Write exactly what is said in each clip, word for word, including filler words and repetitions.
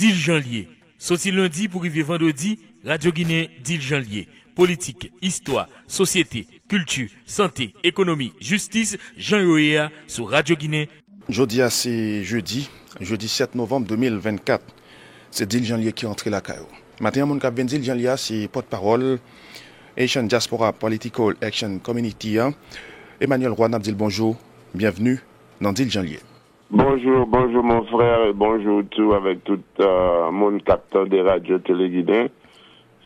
Di l jan l ye. Soti lendi pou rive vandredi, Radyo Ginen di l jan l ye. Politik, istwa, sosyete, kilti, sante, ekonomi, jistis, jan yo ye a, sou Radyo Ginen. Jodi a se jedi, jedi sèt novanm de mil vennkat. Se Di l jan l ye ki rantre lakay ou. Maten an, moun k ap vin di l jan l ye a se pòtpawòl Haitian Diaspora Political Action Community an, Emmanuel Roy. N ap di l bonjou, byenvni nan Di l jan l ye. Bonjou, bonjou mon frè, e bonjou tou avèk tout, euh, moun k ap tande Radyo Tele Ginen.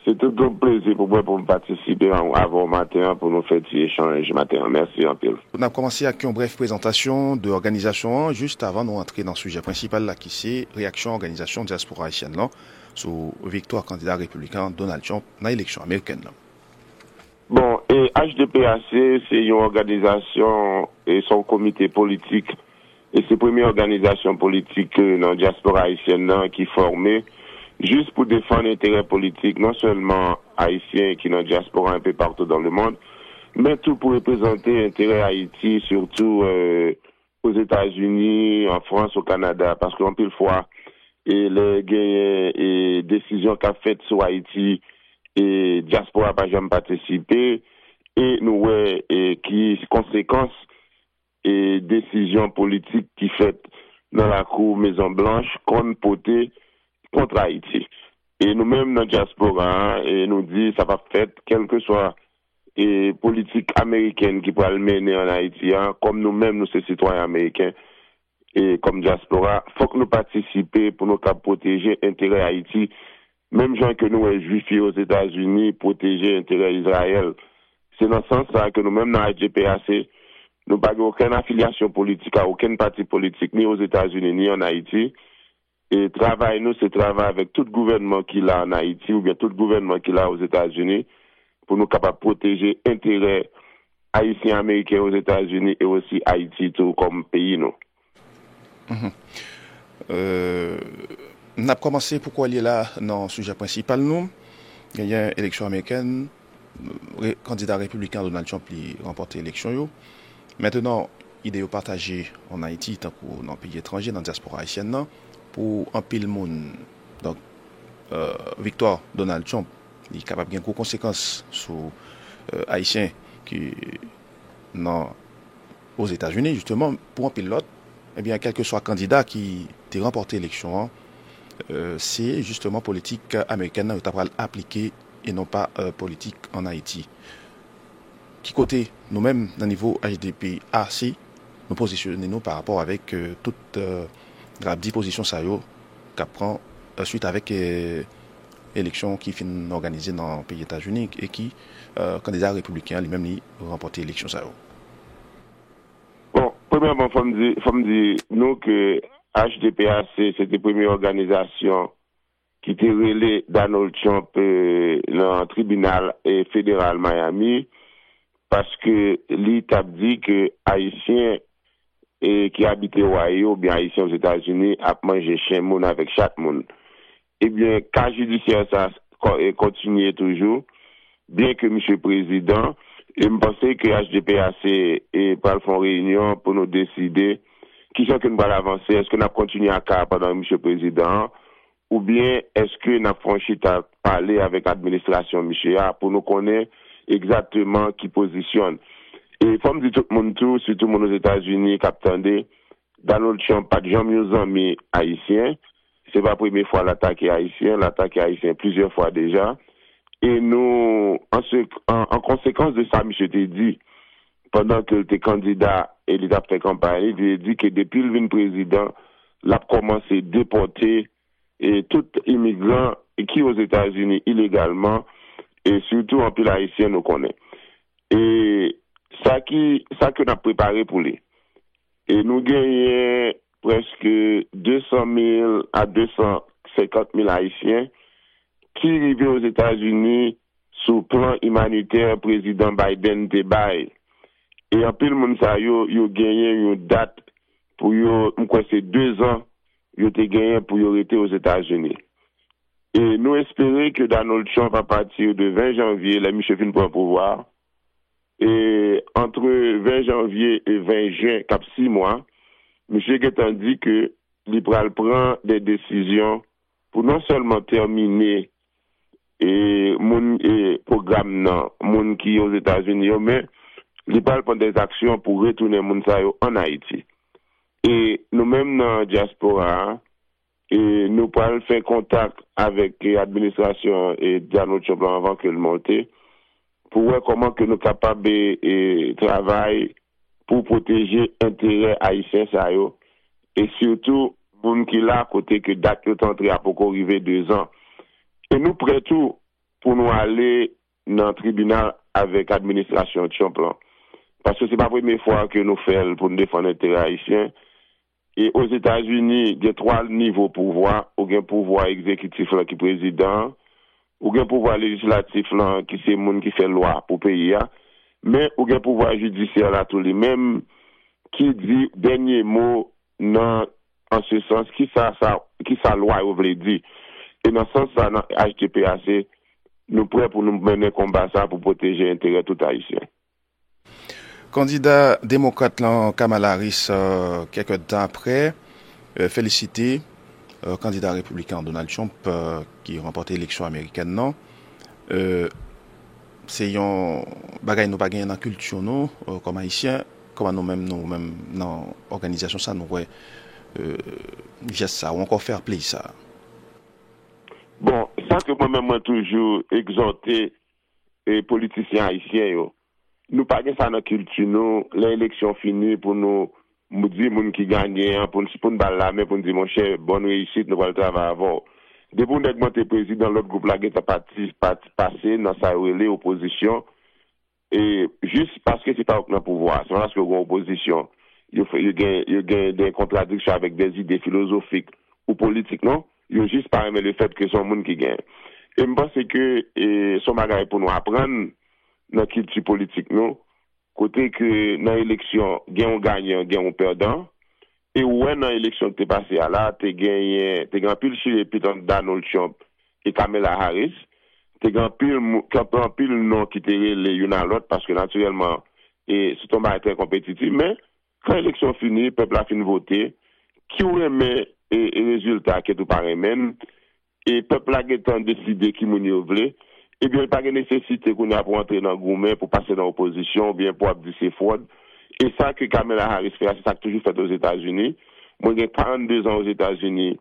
Se tout yon plezi pou mwen pou m patisipe an, avè w maten an pou nou fè ti echanj maten an. Mèsi anpil. N ap kòmanse ak yon brèf prezantasyon de òganizasyon an, jis avan nou antre nan sijè prensipal la ki se reyaksyon òganizasyon dyaspora ayisyèn lan sou viktwa kandida repibliken an Donald Trump nan eleksyon amerikèn nan. Bon, e H D P A C se yon òganizasyon, e se yon komite politik, e se premye òganizasyon politik, e, nan dyaspora ayisyèn nan ki fòme jis pou defann enterè politik non sèlman ayisyen ki nan dyaspora enpe patou dans le monde, men tou pou reprezante enterè Ayiti, sitou, e, Ozetazini, an Frans, o Kanada, paske anpil fwa, e lè genyen, e desizyon k ap fèt sou Ayiti, e dyaspora pa janm patisipe, e nou wè, e ki konsekans, e desizyon politik ki fèt nan lakou Mezon Blanch konn pote kont Ayiti. E nou menm nan dyaspora a, e nou di sa p ap fèt, kèlkeswa, e politik amerikèn ki pral mennen ann Ayiti a, kòm nou menm nou se sitwayen ameriken, e kòm dyaspora, fòk nou patisipe pou nou kab pwoteje enterè Ayiti, menm jan ke nou wè Jwif yo Ozetazini pwoteje enterè Izrayèl. Se nan sans sa ke nou menm nan H D P A C, nou pa gen okenn afilyasyon politik a okenn pati politik, ni Ozetazini, ni ann Ayiti. E travay nou, se travay avèk tout gouvènman ki la ann Ayiti oubyen tout gouvènman ki la Ozetazini pou nou kapab pwoteje enterè Ayisyen Ameriken Ozetazini e osi Ayiti tou kòm peyi nou. Mhm. Euh, n ap kòmanse pou kò l ye la nan sijè prensipal nou. Genyen eleksyon amerikèn, re-, kandida repibliken Donald Trump li ranpòte eleksyon yo. Mentenan, ide yo pataje ann Ayiti, tankou nan peyi etranje, nan dyaspora ayisyèn nan, pou anpil moun. Donk, euh, viktwa Donald Trump, li kapab gen gwo konsekans sou, euh, Ayisyen ki nan Ozetazini, jisteman, pou anpil lòt, ebyen, kèlkeswa kandida ki te ranpòte eleksyon an, euh, se jisteman politik amerikèn nan yo ta pral aplike e non pa, euh, politik ann Ayiti. Ki kote nou menm, nan nivo H D P A C, nou pozisyone nou pa rapò avèk, euh, tout, euh, dipozisyon sa yo k ap pran, euh, swit avèk, euh, eleksyon ki fin òganize nan peyi Etazini e ki, euh, kandida repibliken an li menm li ranpòte eleksyon sa yo? Bon, premyèman, fò m di, fò m di nou ke H D P A C, se te premye òganizasyon ki te rele Donald Trump, eh, nan tribinal, eh, federal Miami, paske li t ap di ke Ayisyen, eh, ki abite Ohio oubyen Ayisyen Ozetazini ap manje chen moun avèk chat moun. Ebyen, ka jidisyè sa ko-, eh, kontinye toujou, byen ke misye prezidan, e m panse ke H D P A C, eh, pral fè yon reyinyon pou nou deside kijan ke nou pral avanse, èske n ap kontinye ak ka a pandan misye prezidan an, oubyen èske n ap fè yon chita pale avèk administrasyon misye a pou nou konnen egzakteman ki pozisyon n? E fò m di tout moun tou, sitou moun Ozetazini k ap tande, Donald Trump pa t janm yon zanmi ayisyen. Se pa premye fwa l atake ayisyen, l atake ayisyen plizyè fwa deja. E nou, an se, an, an konsekans de sa misye te di, pandan ke l te kandida e li t ap fè kanpay, li te di ke depi l vin prezidan, l ap kòmanse depòte, e, tout imigran ki Ozetazini ilegalman, e sitou anpil Ayisyen nou konnen. E sa ki, sa ke n ap prepare pou li. E nou genyen prèske de san mil a de san senkant mil Ayisyen ki rive Ozetazini sou plan imanitè Prezidan Biden te bay. E anpil moun sa yo, yo genyen yon dat pou yo, m kwè se de zan yo te genyen pou yo rete Ozetazini. E nou espere ke Donald Trump, apati de ven janvye, lè misye fin pran pouvwa, e antre ven janvye e ven jen, k ap sis mwa, misye gentan di ke li pral pran de desizyon pou non sèlman tèmine e moun e pwogram nan, moun ki Ozetazini yo, men li pral pran dèzaksyon pou retounen moun sa yo ann Ayiti. E nou menm nan dyaspora a, e nou pral fè kontak avèk e administrasyon e Donald Trump lan anvan ke l monte, pou wè kòman ke nou kapab e, e travay pou pwoteje enterè ayisyen sa yo, e sitou moun ki la kote ke dat yo t antre a poko rive dezan. E nou prè tou pou nou ale nan tribinal avèk administrasyon Trump lan. Paske se pa premye fwa ke nou fè l pou n defann enterè ayisyen. E Ozetazini, gen twa nivo pouvwa. Ou gen pouvwa egzekitif lan ki prezidan an, ou gen pouvwa lejislatif lan ki se moun ki fè lwa pou peyi a, men ou gen pouvwa jidisyè la tou li menm ki di dènye mo nan an se sans, kisa sa, kisa lwa yo vle di. E nan sans sa, nan H D P A C, nou prè pou nou mennen konba sa pou pwoteje enterè tout Ayisyen. Kandida demokrat lan Kamala Harris, euh, kèk èdtan apre, euh, felisite euh, kandida repibliken an Donald Trump euh, ki ranpòte eleksyon amerikèn nan. Euh, se yon bagay nou pa genyen nan kilti nou euh, kòm ayisyen, kòman nou menm nou menm nan òganizasyon sa nou wè euh, jès sa ou ankò fair play sa. Bon, sa ke mwen menm mwen toujou egzòte e politisyen ayisyen yo. Nou pa gen sa nan kilti nou, lè eleksyon fini pou nou di moun ki genyen an, pou n, pou n ba l lamen, pou n di, monchè, bòn reyisit, nou pral travay avè w. Depi yon nèg monte prezidan, lòt gwoup la gentan pati, pati, pase nan sa yo rele opozisyon, e jis paske se pa yo k nan pouvwa a, se pa paske yo gen opozisyon, yo, fè, yo, gen, yo gen de kontradiksyon avèk de ide filozofik ou politik, non. Yo jis pa renmen lefèt ke se yon moun ki genyen. E m panse ke e, se yon bagay pou nou aprann nan kilti politik nou, kote ke nan eleksyon, gen yon ganyan, gen yon pèdan. E ou wè nan eleksyon ki te pase a la, te genyen, te gen anpil chire pit ant Donald Trump e Kamala Harris. Te gen anpil, anpil non ki te rele youn a lòt, paske natirèlman, e, se te yon bagay trè konpetitif, men kan eleksyon fini, pèp la fin vote, ki w renmen e, e rezilta a, kèt ou pa renmen l, e pèp la gentan deside ki moun yo vle, ebyen, li pa gen nesesite kounye a pou antre nan goumen, pou pase nan opozisyon, oubyen pou ap di se fwòd. E sa ke Kamala Harris fè a, se sa k toujou fèt Ozetazini. Mwen gen karannde zan Ozetazini,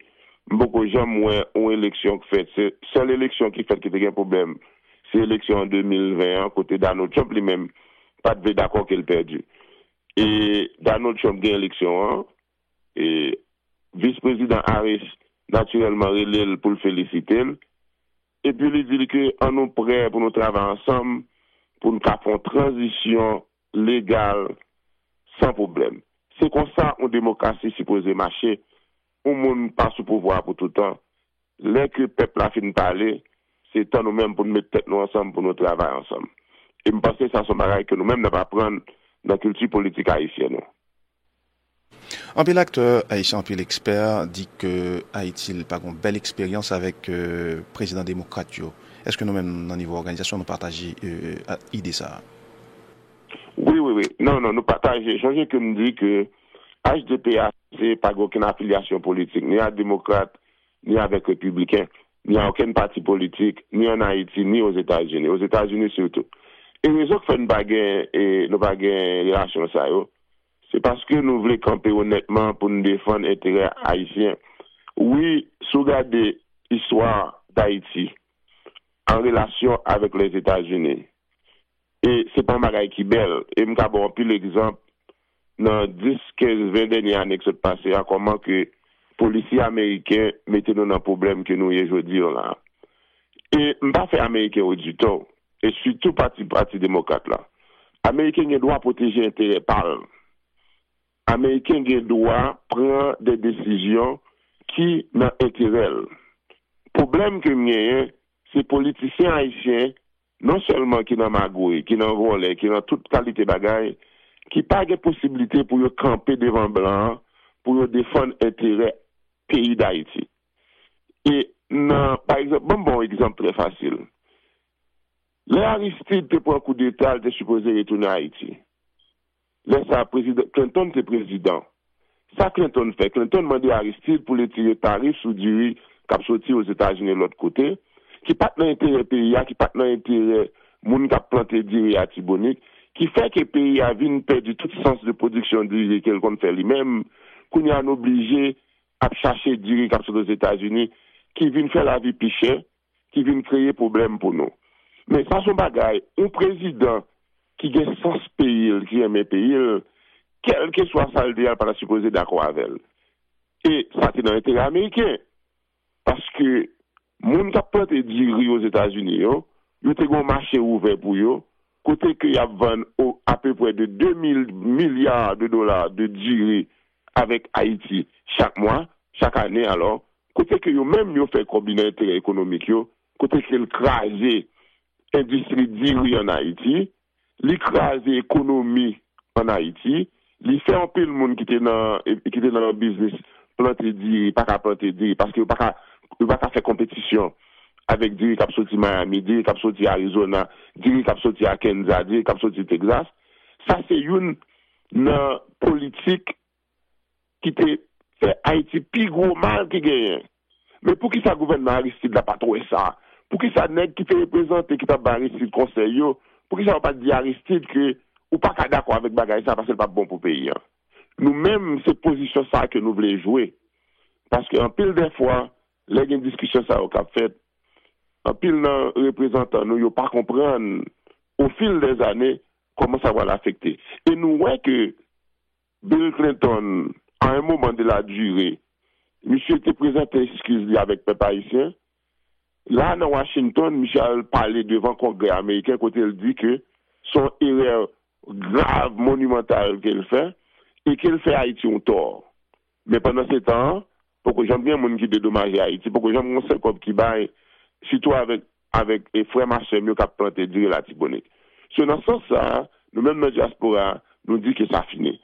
m poko janm wè yon eleksyon k fèt. Se sèl eleksyon ki fèt ki te gen pwoblèm, se eleksyon an de mil ven an, kote Donald Trump li menm pa t vle dakò ke l pèdi. E Donald Trump gen eleksyon an, e vis prezidan Harris natirèlman rele l pou l felisite l, epi li di l ke ann nou prè pou nou travay ansanm pou n ka fè yon tranzisyon legal san pwoblèm. Se konsa yon demokrasi sipoze mache, yon moun pa sou pouvwa a pou toutan. Lè ke pèp la fin pale, se tan nou menm pou n met tèt nou ansanm pou nou travay ansanm. E m panse sa se yon bagay ke nou menm n ap aprann nan kilti politik ayisyèn nou. Anpil aktè ayisyen, anpil ekspè di ke Ayiti pa gen bèl eksperyans avèk euh, prezidan demokrat yo. Èske nou menm nan nivo òganizasyon nou pataje euh, ide sa a? Wi, wi, wi. Non, non, nou pataje. Sonje ke m di ke H D P A C pa gen okenn afilyasyon politik, ni a demokrat, ni avèk repibliken, ni a okenn pati politik, ni ann Ayiti, ni Ozetazini, Ozetazini sitou. E rezon k fè n pa gen, e, nou pa gen relasyon sa yo, se paske nou vle kanpe onètman pou n defann enterè ayisyen. Wi, si w gade istwa Dayiti an relasyon avèk Lèzetazini, e se pa yon bagay ki bèl. E m ka ba w anpil egzanp nan dis, kenz, ven dènye ane ki sot pase a, kòman ke polisye ameriken mete nou nan pwoblèm ke nou ye jodi a la. E m pa fè Ameriken yo di tò, e sitou pati, pati demokrat la. Ameriken gen dwa pwoteje enterè pa l. Ameriken gen dwa pran de desizyon ki nan enterè l. Pwoblèm ke m genyen, se politisyen ayisyen, non sèlman ki nan magouy, ki nan vòlè, ki nan tout kalite bagay, ki pa gen posiblite pou yo kanpe devan blan an, pou yo defann enterè peyi Dayiti. E nan, pa egzanp, ban m ba w yon egzanp trè fasil. Lè Aristide te pran koudeta, l te sipoze retounen Ayiti. Lè sa a, prezidan Clinton te prezidan. Sa Clinton fè? Clinton mande Aristide pou l retire tarif sou diri k ap soti Ozetazini e lòt kote, ki pa t nan enterè peyi a, ki pa t nan enterè moun k ap plante diri Latibonit, ki fè ke peyi a vin pèdi tout sans de pwodiksyon diri ke l konn fè li menm. Kounye a, n oblije ap chache diri k ap sot Ozetazini, ki vin fè lavi pi chè, ki vin kreye pwoblèm pou nou. Men sa se yon bagay, yon prezidan ki gen sans peyi l, ki renmen peyi l, kèlkeswa sa l te ye a, l pa ta sipoze dakò avè l. E sa te nan enterè ameriken. Paske moun k ap plante diri Ozetazini yo, yo te gen yon mache ouvè pou yo, kote ke y ap vann o- apeprè de de mil milya de dola de diri avèk Ayiti chak mwa, chak ane alò, kote ke yo menm yo fè kòb li nan enterè ekonomik yo, kote ke l kraze endistri diri ann Ayiti, li kraze ekonomi ann Ayiti, li fè anpil moun ki te nan ki te nan biznis plante diri pa ka plante diri paske yo pa ka yo pa ka fè konpetisyon avèk diri k ap soti Miami, diri k ap soti Arizona, diri k ap soti Arkansas, diri k ap soti Texas. Sa se youn nan politik ki te fè Ayiti pi gwo mal ki genyen. Men poukisa gouvènman Aristide la pa t wè sa? Poukisa nèg ki te reprezante, ki t ap bay Aristide konsèy yo, poukisa yo pa t di Aristide ke ou pa ka dakò avèk bagay sa paske l p ap bon pou peyi a? Nou menm, se pozisyon sa ke nou vle jwe. Paske anpil dè fwa, lè gen diskisyon sa yo k ap fèt, anpil nan reprezantan nou yo pa konprann, au fil des années, kòman sa pral afekte. E nou wè ke Bill Clinton, à un moment de la durée, misye te prezante eskiz li avèk pèp ayisyen. La, nan Washington, misye al pale devan Kongrè ameriken kote l di ke se yon erè grav, monimantal ke l fè e ke l fè Ayiti yon tò. Men pandan se tan an, poko janm gen moun ki dedomaje Ayiti, poko janm gen yon sèl kòb ki bay, sitou avèk, avèk e frè m a sè m yo k ap plante diri Latibonit. So, nan sans sa a, nou menm nan dyaspora a, nou di ke sa fini.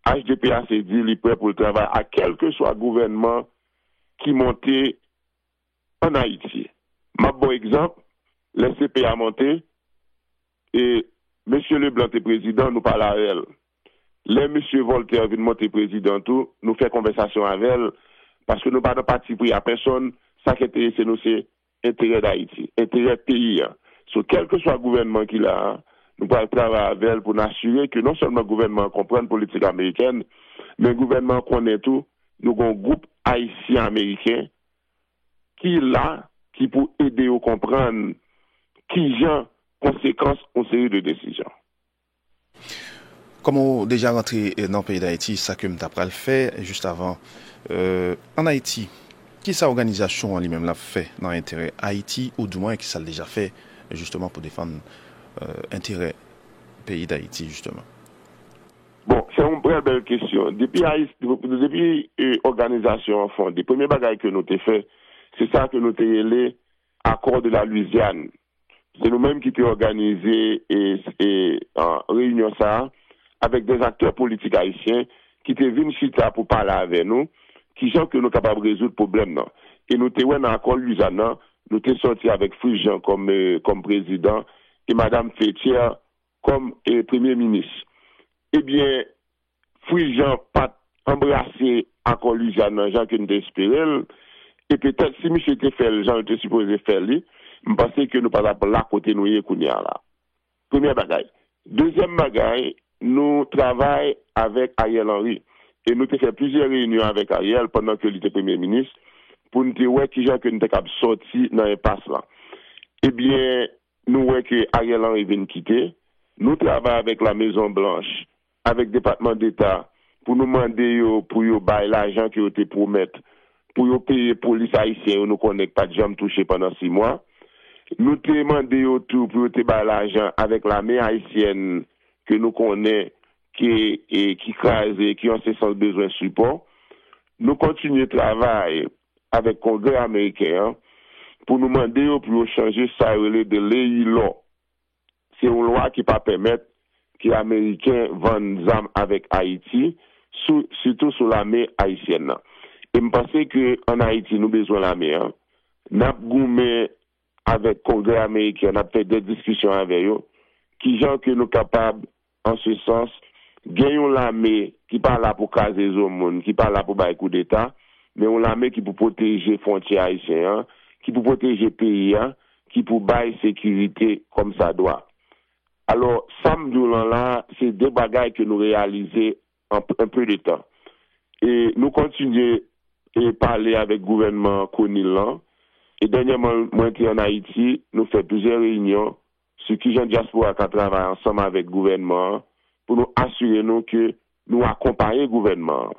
H D P A C di li prè pou l travay ak kèlkeswa gouvènman ki monte ann Ayiti. M ap ba w egzanp, lè C P A monte, e mesye Leblanc te prezidan, nou pale avè l. Lè mesye Voltaire vin monte prezidan tou, nou fè konvèsasyon avè l, paske nou pa nan patipri a pèsonn, sa k enterese nou se enterè Dayiti, enterè peyi a. So, kèlkeswa gouvènman ki la a, nou pral travay avè l pou n asire ke non sèlman gouvènman an konprann politik amerikèn, men gouvènman an konnen tou, nou gen yon gwoup ayisyen-ameriken ki la, ki pou ede yo konprann kijan konsekans yon seri de desizyon. Kòm ou deja rantre nan peyi Dayiti, sa ke m ta pral fè jis avan, ann Ayiti, kisa òganizasyon an li menm l ap fè nan enterè Ayiti, oudimwen kisa l deja fè jisteman pou defann enterè peyi Dayiti jisteman? Bon, se yon vrè bèl kesyon. Depi Ayiti, depi òganizasyon an fonde, premye bagay ke nou te fè, se sa ke nou te rele Accord de la Louisiane. Se nou menm ki te òganize e, e, an, reyinyon sa a avèk dè aktè politik ayisyen ki te vin chita pou pale avè nou kijan ke nou kapab rezoud pwoblèm nan. E nou te wè nan akò Lizann nan, nou te sòti avèk Fritz Jean kòm, e, kòm prezidan e madanm Fethière kòm, e, premye minis. Ebyen, Fritz Jean pa t anbrase akò Lizann nan jan ke n te espere l, e petèt si misye te fè l jan yo te sipoze fè li, m panse ke nou pa t ap la kote nou ye kounye a la. Premyè bagay. Dezyèm bagay, nou travay avèk Ariel Henry. E nou te fè plizyè reyinyon avèk Ariel pandan ke li te premye minis pou n te wè kijan ke n te kab sòti nan enpas la. Ebyen, nou wè ke Ariel Henry vin kite. Nou travay avèk La Mezon Blanch, avèk Depatman Deta, pou nou mande yo pou yo bay lajan ke yo te pwomèt pou yo peye polis ayisyen yo nou konnen k pa t janm touche pandan sis mwa. Nou te mande yo tou pou yo te bay lajan avèk lame ayisyèn ke nou konnen ke, e, ki kraze, ki an se sans bezwen sipò. Nou kontinye travay avèk Kongrè ameriken an pou nou mande yo pou yo chanje sa yo rele the Lehi Law. Se yon lwa ki pa pèmèt ke Ameriken vann zam avèk Ayiti, sou, sitou sou lame ayisyèn nan. E m panse ke ann Ayiti, nou bezwen lame an. N ap goumen avèk Kongrè ameriken, n ap fè de diskisyon avè yo. Kijan ke nou kapab, an se sans, gen yon lame ki pa la pou kraze zo moun, ki pa la pou bay koudeta, men yon lame ki pou pwoteje fwontyè ayisyen an, ki pou pwoteje peyi a, ki pou bay sekirite kòmsadwa. Alò, sa m di w lan la, se de bagay ke nou reyalize an, an pe de tan. E nou kontinye e pale avèk gouvènman Conille lan. E dènyèman, mwen te ann Ayiti, nou fè plizyè reyinyon sou kijan dyaspora ka travay ansanm avèk gouvènman an pou nou asire nou ke nou akonpaye gouvènman an.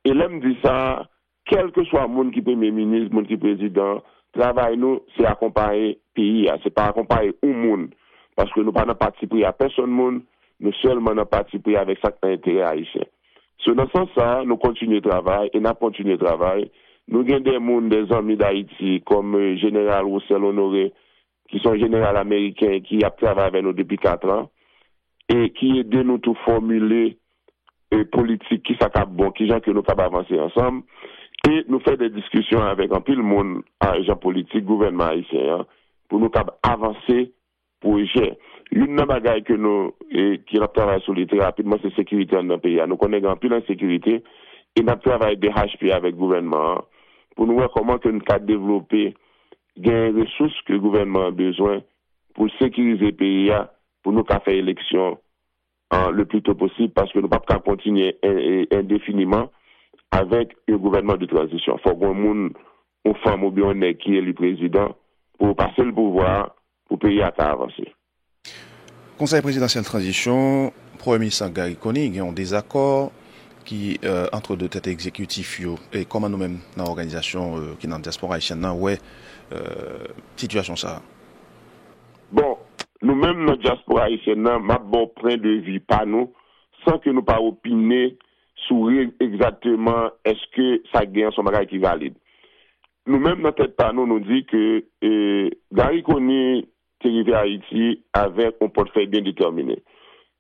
E lè m di sa, kèlkeswa moun ki premye minis, moun ki prezidan, travay nou se akonpaye peyi a, se pa akonpaye yon moun. Paske nou pa nan patipri a pèsonn moun, nou sèlman nan patipri avèk sa k nan enterè ayisyen. So, nan sans sa, nou kontinye travay e n ap kontinye travay. Nou gen de moun, de zanmi Dayiti, kòm eh, Jeneral Roussel Honoré, ki se yon jeneral ameriken ki ap travay avèk nou depi kat an, e ki ede nou tou fòmile e politik, ki sa k ap bon, ki jan ke nou kab avanse ansanm. E nou fè de diskisyon avèk anpil moun, ajan politik, gouvènman ayisyen an, pou nou kab avanse pwojè. Youn nan bagay ke nou, e, ki n ap travay sou li trè rapidman, se sekirite anndan peyi a. Nou konnen gen anpil ensekirite, e n ap travay de H P avèk gouvènman an, pou nou wè kòman ke n ka devlope, gen resous ke gouvènman an bezwen pou l sekirize peyi a, pou nou ka fè eleksyon an le pli to posib, paske nou p ap ka kontinye en- en- endefiniman avèk yon gouvènman de tranzisyon. Fòk yon moun, yon fanm oubyen yon nèg ki eli prezidan pou yo pase l pouvwa a, pou peyi a ka avanse. Konsèy prezidansyèl tranzisyon, Premye Minis Garry Conille gen yon dezakò ki euh, antre de tèt egzekitif yo. E kòman nou menm nan òganizasyon euh, ki nan dyaspora ayisyèn nan wè euh, sitiyasyon sa a? Bon, nou menm nan dyaspora ayisyèn nan, m ap ba w pwen de vi pa nou, san ke nou pa opine sou re egzakteman èske sa k gen an se yon bagay ki valid. Nou menm nan tèt pa nou, nou di ke eh, Garry Conille te rive Ayiti avèk yon pòtfèy byen detèmine.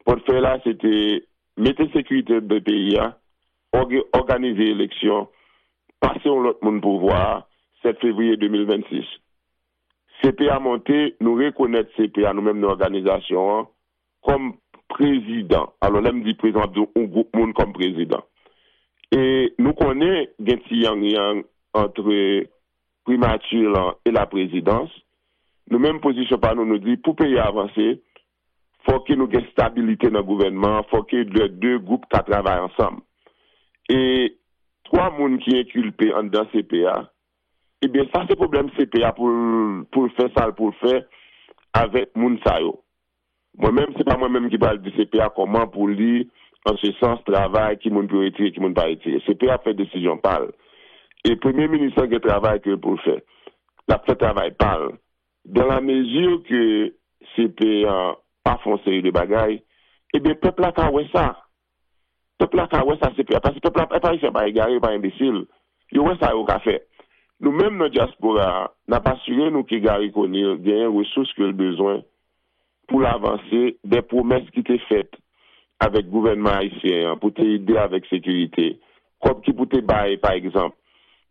Pòtfèy la, se te mete sekirite de peyi a, òge- òganize eleksyon, pase yon lòt moun pouvwa a, sèt fevriye de mil vennsis. C P A monte, nou rekonèt C P A, nou menm nan òganizasyon an, kòm prezidan. Alò, lè m di prezidan, m ap di yon gwoup moun kòm prezidan. E nou konnen gen ti yang yang antre primati lan e laprezidans. Nou menm pozisyon pa nou, nou di pou peyi a avanse, fòk ke nou gen stabilite nan gouvènman an, fòk ke de, de gwoup ka travay ansanm. E twa moun ki enkilpe anndan C P A, ebyen sa se pwoblèm C P A pou l pou l fè sa l pou l fè avèk moun sa yo. Mwen menm, se pa mwen menm ki pral di C P A kòman pou li, an se sans, travay, ki moun pou yo retire, ki moun pa retire. C P A ap fè desizyon pa l. E premye minis lan gen travay ke l pou l fè. L ap fè travay pa l. Dans la mesure ke C P A pa fè yon seri de bagay, ebyen pèp la ka wè sa. Pèp la ka wè sa se pèp la. Paske pèp la, pèp ayisyen pa egare, yo pa enbesil. Yo wè sa yo ka fè. Nou menm nan dyaspora a, n ap asire nou ke Garry Conille genyen resous ke l bezwen pou l avanse, de pwomès ki te fèt avèk gouvènman ayisyen an pou te ede avèk sekirite, kòb ki pou te bay, pa egzanp,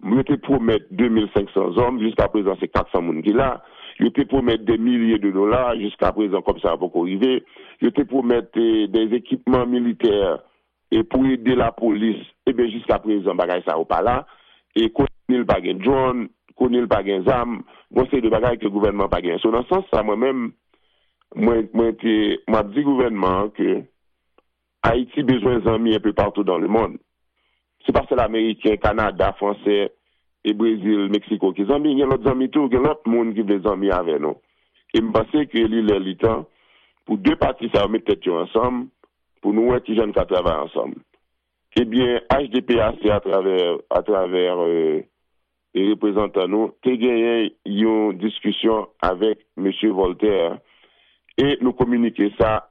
yo te pwomèt de mil senk san zòm, jiska prezan se kat san moun ki la. Yo te pwomèt de milye de dola, jiska prezan kòb sa a poko rive. Yo te pwomèt eh, de ekipman militè e pou ede lapolis, ebyen jiska prezan bagay sa yo pa la. E Conille pa gen drone, Conille pa gen zam, gon seri de bagay ke gouvènman pa genyen. So nan sans sa mwen menm, mwen mwen te m ap di gouvènman an ke Ayiti bezwen zanmi enpe patou dans le monde. Se pa sèl Ameriken, Kanada, Fransè, e Brezil, Meksiko ki zanmi, gen lòt zanmi tou, gen lòt moun ki vle zanmi avè nou. E m panse ke li lè li tan pou de pati sa yo met tèt yo ansanm pou nou wè kijan n ka travay ansanm. Ebyen, H D P A C atravè atravè e reprezantan nou te genyen yon diskisyon avèk mesye Voltaire e nou kominike sa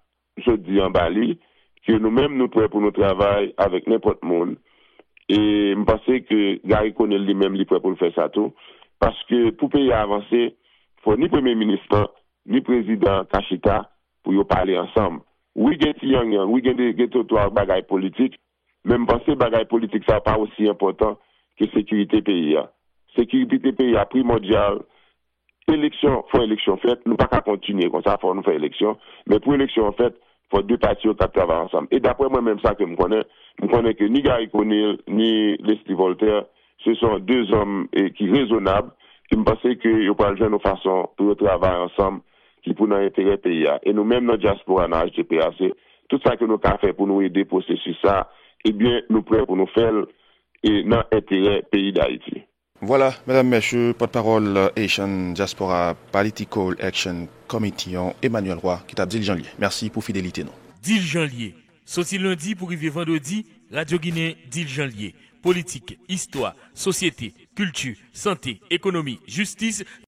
jodi an ba li ke nou menm nou prè pou nou travay avèk nenpòt moun. E m panse ke Garry Conille li menm li prè pou l fè sa tou. Paske pou peyi a avanse, fò ni premye minis lan, ni prezidan an ka chita pou yo pale ansanm. Wi gen ti yang yang, wi gen de gen twotwa bagay politik, men m panse bagay politik sa yo pa osi enpòtan ke sekirite peyi a. Sekirite peyi a primòdyal. Eleksyon, fò eleksyon fèt, nou pa ka kontinye konsa, fò nou fè eleksyon. Men pou eleksyon an fèt, fò de pati yo ka travay ansanm. E daprè mwen menm sa ke m konnen, m konnen ke ni Garry Conille, ni Leslie Voltaire, se son de zòm ki rezonab, ki m panse ke yo pral jwenn yon fason pou yo travay ansanm ki pou nan enterè peyi a. E nou menm nan dyaspora, nan H D P A C, tout sa ke nou ka fè pou nou ede pwosesis sa, ebyen, nou prè pou nou fè l e nan enterè peyi Dayiti. Vwala, medam, mesye, pòtpawòl Haitian Diaspora Political Action Committee an, Emmanuel Roy, ki t ap di l jan l ye. Mèsi pou fidelite nou. Di l jan l ye. Soti lendi pou rive vandredi, Radyo Ginen di l jan l ye. Politik, istwa, sosyete, kilti, sante, ekonomi, jistis,